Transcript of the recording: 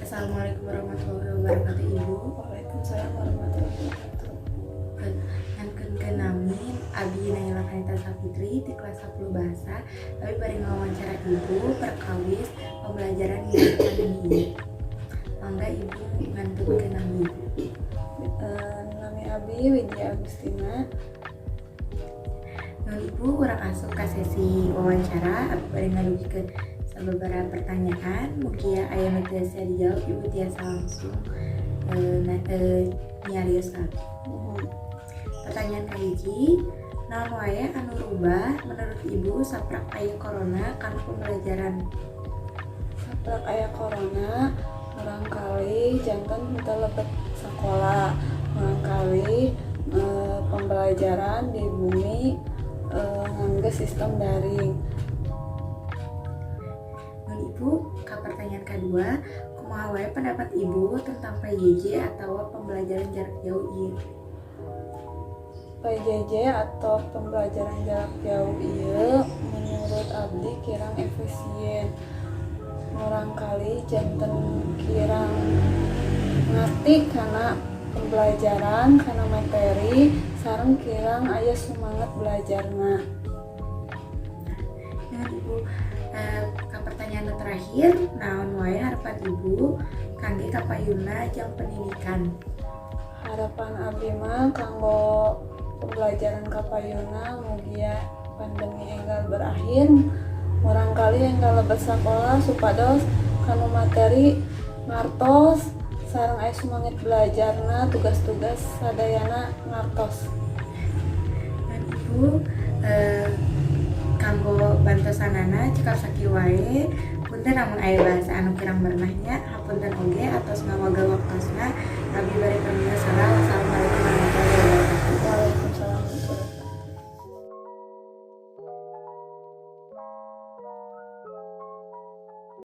Assalamualaikum warahmatullahi wabarakatuh, Ibu. Waalaikumsalam warahmatullahi wabarakatuh. Ngankeun nami Abi Naila Kanita Sapitri di kelas 10 bahasa. Abi bade ngawancara Ibu perkawis pembelajaran di pandemi ieu. Mangga, Ibu, ngantunkeun nami Ibu. Nami Abi Widya Agustina. Nuhun, Ibu, urang asup ka sesi wawancara. Abi bade ngadugikeun sababaraha pertanyaan. Mugia aya nu tiasa dijawab, Ibu tiasa langsung nyarios ka abi. Pertanyaan kahiji, naon wae anu rubah menurut Ibu saprak aya corona kana pembelajaran? Saprak aya corona, murangkalih janten henteu lebet sakola. Murangkalih pembelajaran di bumi ngangge sistem daring. Nuhun, Ibu. Ka pertanyaan kedua, kumaha wae pendapat Ibu tentang PJJ atau pembelajaran jarak jauh ieu? PJJ atau pembelajaran jarak jauh ieu menurut abdi kirang efisien. Murangkalih janten kirang ngarti kana pembelajaran, kana materi, sareng kirang aya semangat belajarna. Nuhun, Ibu. Ka pertanyaan nu terakhir, naon wae harapan Ibu kangge kapayunna jang pendidikan? Harapan abdi mah kanggo pembelajaran kapayuna, mugia pandemi enggal berakhir, murangkalih enggal lebet sakola, supados kanu materi ngartos sareng aya semangat belajarna, tugas-tugas sadayana ngartos. Nuhun, Ibu. Kanggo bantosanana cekap sakieu wae. Punten lamun aya bahasa anu kirang berenah nya. Hapunten oge atos ngawagel waktosna. Abi bade